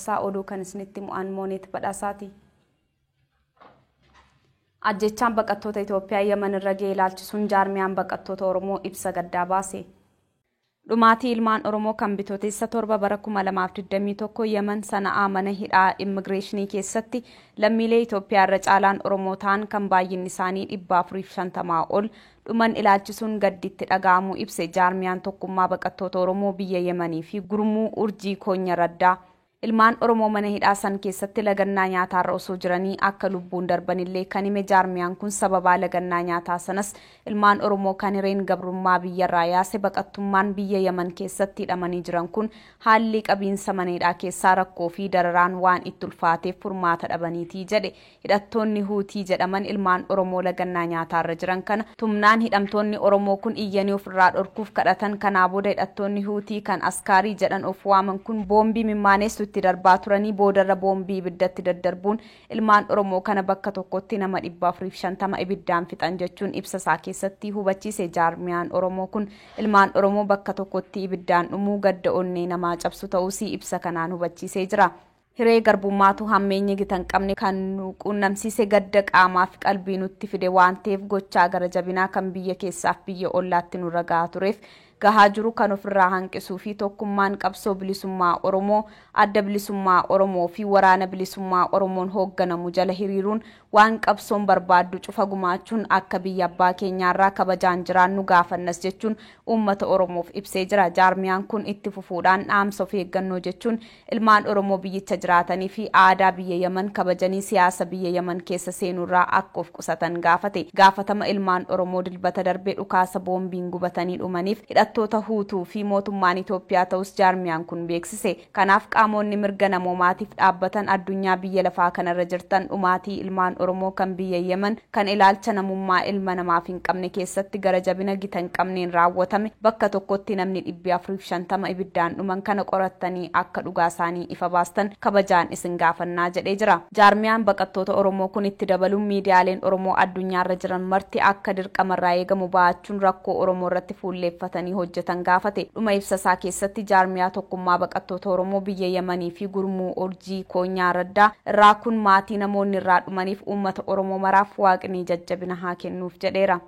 dabarsaa oduu kan isinitti mu'an Mooneet Badhaasaati. Ajjechaan baqattoota Itoophiyaa Yemen irra ga'e ilaalchisuun jaarmiyaan baqattoota Oromoo ibsa gaddaa baase. Dhumaatii ilmaan Oromoo kan bitootessa 7 bara 2021 Yemen Sana'aa mana hidhaa immigireeshinii keessatti lammiilee Itoophiyaa irra caalaan Oromoo ta'an kan baay'inni isaanii 450 ol dhuman ilaalchisuun gadditti dhaga'amuu ibse jaarmiyaan tokkummaa baqattoota Oromoo biyya Yemanii fi gurmuu urjii Koonya Raddaa. Ilmaan Oromoo mana hidhaa san keessatti lagannaa nyaataarra osoo jiranii akka lubbuun darbanillee kan hime jaarmiyaan kun sababaa lagannaa nyaataa sanas ilmaan Oromoo kan hireen gabrummaa biyyarraa yaase baqattummaan biyya Yemen keessatti hidhamanii jiran kun haalli qabiinsa mana hidhaa keessaa rakkoo fi dararaan waan itti ulfaateef furmaata dhabaniitii jedhe. Hidhattoonni Huutii jedhaman ilmaan Oromoo lagannaa nyaataarra jiran kana tumnaan hidhamtoonni Oromoo kun iyyanii ofirraa dhorkuuf kadhatan. Kanaa booda hidhattoonni Huutii kan askaarii jedhan of waaman kun boombii mimmaanessu itti darbaa turanii boodarra boombii ibiddatti daddarbuun ilmaan Oromoo kana bakka tokkotti nama 450 ibiddaan fixan jechuun ibsa isaa keessatti hubachiise. Jaarmiyaan Oromoo kun ilmaan Oromoo bakka tokkotti ibiddaan dhumuu gadda onnee namaa cabsu ta'uus ibsa kanaan hubachiisee jira. Hiree garbummaatu hammeenya gita hin qabne kan nu quunnamsiise gadda qaamaa fi qalbii nutti fide waan ta'eef gochaa gara jabinaa kan biyya keessaaf biyya ollaatti nurra gahaa tureef gahaa jiru kan ofirraa hanqisuu fi tokkummaan qabsoo bilisummaa Oromoo adda bilisummaa Oromoo fi waraana bilisummaa Oromoon hoogganamu jala hiriiruun waan qabsoon barbaaddu cufa gumaachuun akka biyya abbaa keenyaarraa kabajaan jiraannu gaafannas jechuun uummata Oromoof ibsee jira. Jaarmiyaan kun itti fufuudhaan dhaamsa of eeggannoo jechuun ilmaan Oromoo biyyicha jiraatanii fi aadaa biyya Yemen kabajanii siyaasa biyya Yemen keessa seenurraa akka of qusatan gaafate. Gaafatama ilmaan Oromoo dilbata darbee dhukaasa boombiin gubatanii dhumaniif hidhattoota Huutuu fi mootummaan Itoophiyaa ta'us jaarmiyaan kun beeksise. Kanaaf qaamonni mirga namoomaatiif dhaabbatan addunyaa biyya lafaa kanarra jirtan dhumaatii ilmaan Oromoo kan biyya Yemen kan ilaalcha namummaa ilma namaaf hin qabne keessatti gara jabina gita hin qabneen raawwatame bakka tokkotti namni 450 ibiddaan dhuman kana qorattanii akka dhugaa isaanii ifa baastan kabajaan isin gaafannaa jedhee jira. Jaarmiyaan baqattoota Oromoo kun itti dabaluun miidiyaaleen Oromoo addunyaarra jiran marti akka dirqamarraa eegamu ba'achuun rakkoo Oromoo irratti fuulleeffatanii hojjetan gaafate. Dhuma ibsa isaa keessatti jaarmiyaa tokkummaa baqattoota Oromoo biyya Yemanii fi gurmuu urjii Koonyaa Raddaa irraa kun maatii namoonni irraa dhumaniif uummata Oromoo maraaf waaqni jajjabina haa kennuuf jedheera.